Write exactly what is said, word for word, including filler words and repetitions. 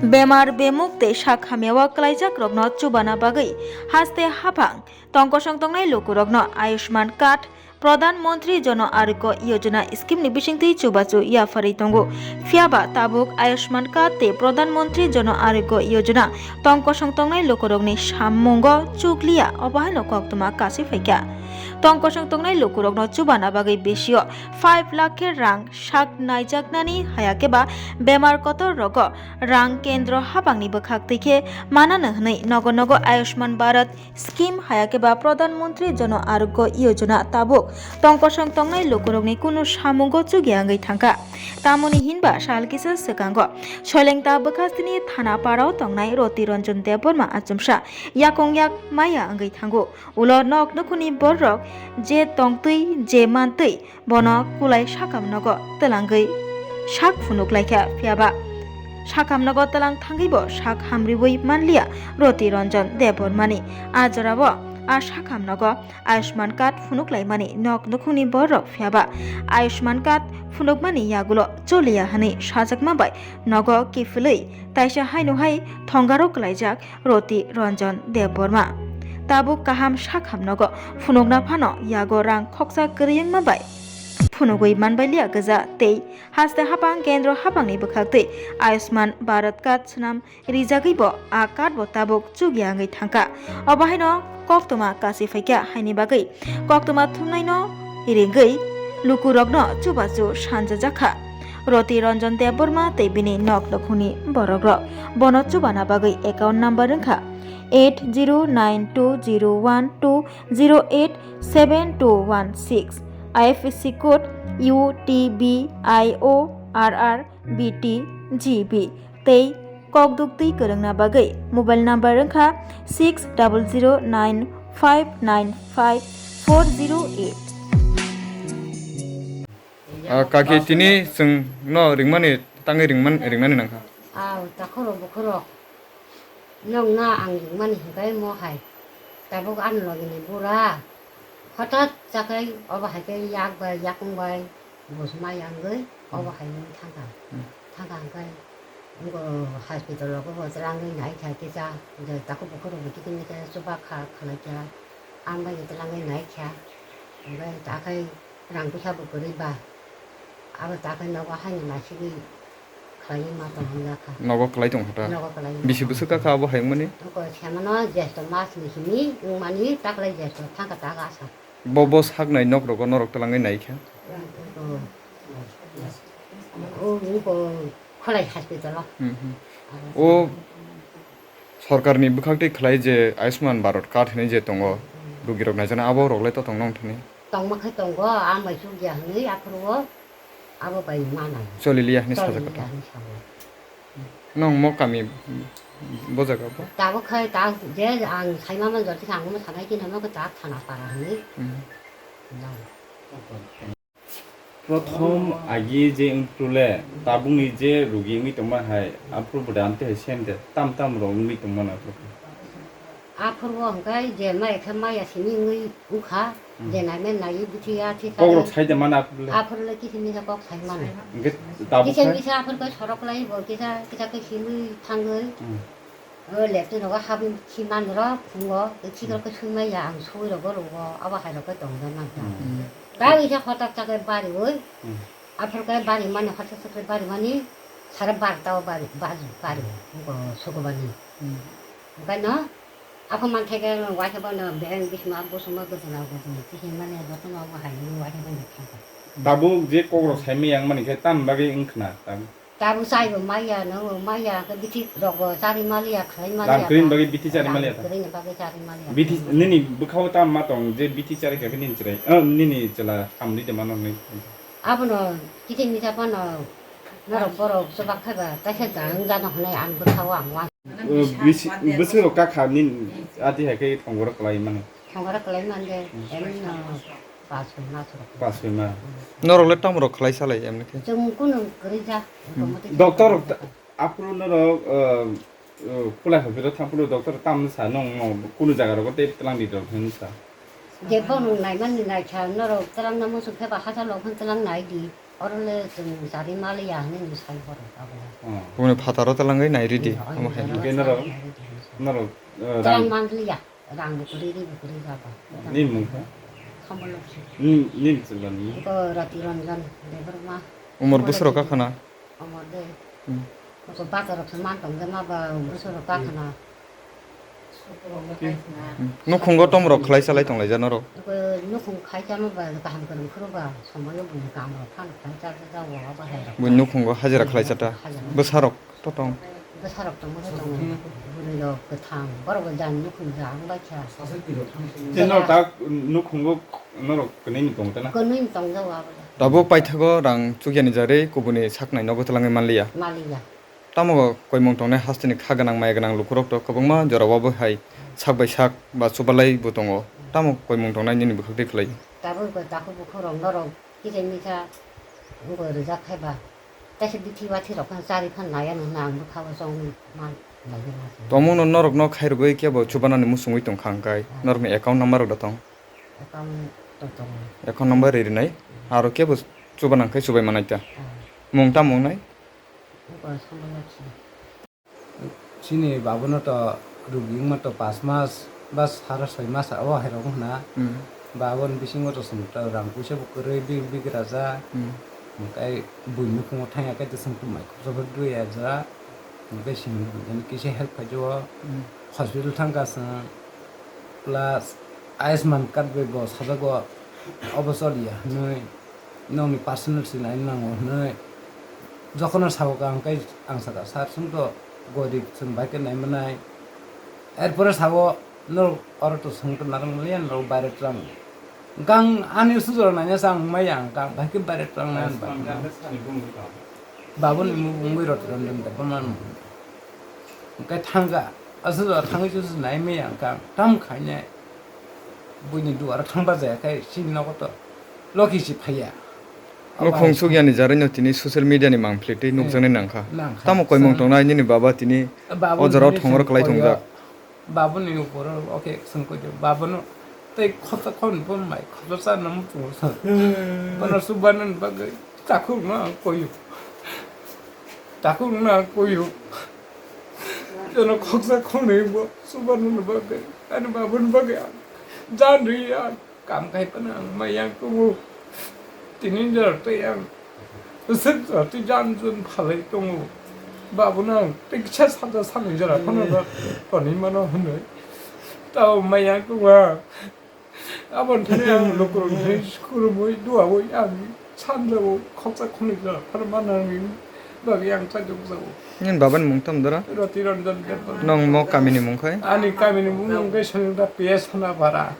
Bemar bemuk tei sak hamyao kwlaijakrokno chubana bagwi haste haphang tongkosong tongnai lukurokno Ayushman Card, Pradhan Mantri Jan Arogya Yojana scheme ni bisingtwi chubachu yapharwi tongo. Phiyaba tabuk Ayushman Card tei Pradhan Mantri Jan Arogya Yojana tongkosong tongnai lukurokni samungo chukliya, obo haino koktwma kasi phaikha. Tongkosong tongnai lukurokno chubana bagwi bisio five lakh khe rang sak naijaknani hayakhe ba bemar kotor rogo rang kendro habangni bwkhak twi khe manano hwnwi nogo nogo Ayushman Bharat scheme hayakhe ba Pradhan Mantri Jan Arogya Yojana tabuk tongkosong tongnai lukurokni kunu samungo chugya wngwi thangkha. Tamoni hinba sal kisa swkango Soilengta bwkhastini thana parao tongnai Roti Ranjan Debbarma achomsa yakong yak maya wngwi thango. Ulo nok nukhungni bororok je tongtwi je mantwi bono kulai sakam nogo twlangwi sak phunuk laikha, phiyaba sakam nogo twlang thangwibo sak hamriwi manliya Roti Ranjan Debbarmani. A jorao a sakam nogo Ayushman Card phunuk laimani nok nukhungni bororok, phiyaba Ayushman Card phunukmani yagulo choliya hwnwi sajakma bai nogo kiphilwi taisa haino hai thongaro kwlaijak Roti Ranjan Debbarma. Tabuk kaham sakham nogo phunukna phano yago rang khoksa kwrwi wngma bai phunugwi manbailiya gwja tei haste haphang kendro haphangni bwkhaktwi Ayushman Bharat Card swnam rijagwibo a card bo tabuk chugya wngwi thangkha. Obo haino koktwma kasi phaikha haini bagwi koktwma thumnaino ringwi lukurokno chubachu sanjajakha. Roti Ranjan Debbarma tei bini nok nukhungni borokrok bono chubana bagwi account number wngkha eight zero nine two zero one two zero eight seven two one six, I F S C code U T B I O R R B T G B tei kokduk twi kwrwngna bagwi mobile number wngkha six double zero nine five nine five four zero eight. Ah, kaki tini chwng no ringmani tangwi ringman ringnani nangkha. Aw, takhoro bukhoro. Nokno ang ringmani hwnkhe mo hai. Tabuk ani logini bura. Hothat chakhai obo hai khe yak bai yakung bai bus mai wngwi obo hai wngwi thangkha. Hmm. Thangkha hwnkhe ngo hospital rogo bo twlangwi naikha kisa. Je takhuk bukhuk rokbo kisa misa chuba kha khwlaikha. Ang bai twlangwi naikha. Hwnkhe takhai rang puisa bo kwrwi ba. Abo takhai nogo haino naisigwi khlaiwi ma tong hwnjakha. Nogo kwlai tong kha ta? Nogo kwlai. Bisi bwswk kakha abo hai wngmani? Oko semano jesto mas ni simi wngmani taklai jesto thangkha ta asa. Bo, bo saknai nok rogo norok twlangwi naikha? O, o, oko Kholai hospital o. Hmm, hmm. Abo O sorkarni bwkhak twi khlai je Ayushman Bharat card hinwi je tongo, hmm, rugirok naijana abo rok le to tong nong thani? Tongma khe tongo, ang bai chukya hwnwi aphuru o abo bai manai. Choli liya hwnwi sajak kha ta? Choli liya hwnwi sao. Nong mo kami bo jaga bo? Tabuk khai ta je ang saima man jor kisa ang mo sanai khe nono khe ta thana para hwnwi. Hmm. Nang. Prothom agi je wngphru le tabukni je rugi wngwi tongma hai, aphuru bo de amtwi hai same de tam tam rok wngwi tongmano aphuru. Aphuru bo hwnkhe je maya khe maya simi wngwi wngkha, hmm, je naimani naiwi bithi ya thwi Kok rok chari. Sai de mano aphuru le? Aphuru le kisa misa kok sai mano. Hwnkhe tabuk kisa khe? Misa aphuru khe sorok lai bo kisa, kisa khe simi thangwi. Hmm. O leptwi rogo habwi khi man rok phungo, tei khikrok khe sui maya ang sui rogo rogo, abo hai rok khe tong jak man ta. Hmm. Tei kisa hotak chakhe bariwi, hmm, aphuru khe bari mani hotak chakhe bari mani sare barta o bari, bari, bari, phungo sukubani. Hmm. Okai no, aphuru man thai khe waisa bono beng bisma busuma guduna guduna, kisi mani jotono abo hai waisa bono thangkha. Tabuk je kok rok sai maya wngmani khe tam bagwi wngkhna tabuk? Tabuk chaibo maya, nungbo maya, khe bithi rokbo chari maliya, khlai maliya. Rang kwrwini bagwi bithi chari maliya ta? Rang kwrwini bagwi chari maliya. Bithi, nini bwkhao tam ma tong je bithi chari kha khe nini chwrai, eh, nini chwla hamri de mano hinwi? Abono kithi misa phano norok borok chubak phaiba, kaisa da wng jano hinwi ang bwkhao ang uansuk. Eh, bisi-, bwswk rok kakha nini ati hai khe thongborok kwlai mano? Thongora kwlai mande, hmm, emno pas soi mas rok. Pas soi mas. Norok le tamo rok khlai salai emni khe? Chwng kunu kwrwi ja, hmm, tongmo tei doctor rok ta-, aphuru norok, uh, uh, Khulai hospital thang phuru doctor tam sa nong, nong kunu jaga rogo tei twlang di rok hin sa. Je bono nai mani nai kha norok twlang na muchung khe ba hachal rok hin twlang nai di. Oro le chwng chari maliya hinwi sai horo abo. Oh. Bumni phataro talangwi nai ridi, hmm, omo hai. Hwnkhe norok, norok, eh, rang rang manliya, rang bo kwrwi, ri bo kwrwi jago. Nini mung kha? Khambalokhi. Nini, nini chwla ni mung? Iko Rati Ranjan Debbarma. Umor bwswk rok kha khana? Umor de. Hmm. Iko bazar rok se man tong de ma ba bwswk rok kha khana. Nukhungo tomrok khlai salai tonglaija norok? Nukhung khaisa no ba kaham kwrwng phuru ba somoyo bini kam rok phano khlai cha cha o abo hai rok. Bini nukhungo hajira khlai chata. Hajira. Bwsarok to tong. Bwsarok tong bwsa tong. Bwrwi rok kwthang borok bo jani nukhung ja wng bai kha. Tei norok ta nukhungo norok kwnwi ni tong ta na? Kwnwi ni tong ja o abo. Tabuk paithago rang chukya ni jarwi kubuni saknai nogo twlangwi manliya. Maliya. Tamo koimung tongnai hasteni kha gwnang maya gwnang lukurok to kwbangma jorao bo hai sak bai sak ba chubalai bo tongo. Tamo koimung tongnai nini bwkhak twi khlai? Tabuk bo takhuk bukhuk rok norok kisa misa wngwi rijak khai ba. Kaisa bithi bathi rok khan chari khan nai ano hwnna ang bwkha o chong man lai gana se. Tongmung no norok no khairogwi kebo chubanani muchungwi tong kha hwnkhe norokni account number rok da tong? Account to tongo. Account number ri rinai aro kebo chuba nang khe chubai manai ta. Ah. Mung tamo wngnai? Ungkor sambai lakhi. Chini babono to rugi wngma to pas mas ba sara soi mas o hai rok wngkha na. Hmm. Baboni bisingo to chwng to rang puisa bo kwrwi big big raja. Hmm. Hwnkhe buini nukhungo thangya khe to chwng to mai khopsa phano dui ya ja. Hwnkhe simi buini kisa help khai jago. Hmm. Hospital thangkha chwng plus Ayushman card bai bo sajago obo choliya hinwi. Nokni personal se nai nango hinwi jokhon no sabo ka hwnkhe ang sakha, "Sir, chwng to gorib, chwng bai khe nai manai." Erpore sabo, "Norok oro to chwng to narwk manya, norok baire twlang." Hwnkhe ang ani sujora naina se ang maya, hwnkhe ang bai khe baire twlang nai, ang bai khe. Babuni mung wngwi roti rondon de boman. Hwnkhe thangkha, aswk thangwi se nai maya, hwnkhe ang tam khainai. Buini duaro thangba jaya khe chini nogo to loki si phaiya. Nukhung sukyani jarwino tini social media ni mangpili twi nukjaknai nangkha. Nangkha. Tamo koimung tongnai nini baba tini o jorao thongor kwlai tongjak. Babuni uporo oke sengkoi de. Babano tei khota khon bon mai khota cha nang muchungo sa. Bono subana ni bagwi takhuk no ang koyu. Takhuk no ang koyu. Jono khoksa khonwi bo subana ni bagwi. Ani babuni bagwi ang jan ri ang. Kam khai phano ang maya tongo. Tini jora tei ang bwswk jora tei jan jun phalwi tongo. Babono ang tei kisa saja sanwi jora phano tonwi mano hwnwi. Tao maya tongo ang. Aboni thani ang lukurokni thani khurumwi duawi ang sanjao khoksa khonwi jora phano manani bagwi ang chajakjao. Nini babani mung tamo dora? Roti Ranjan Debbarma. Nong mo kamini mung khai? Ani kamini mung wngkhe Sonita P S Hanapara.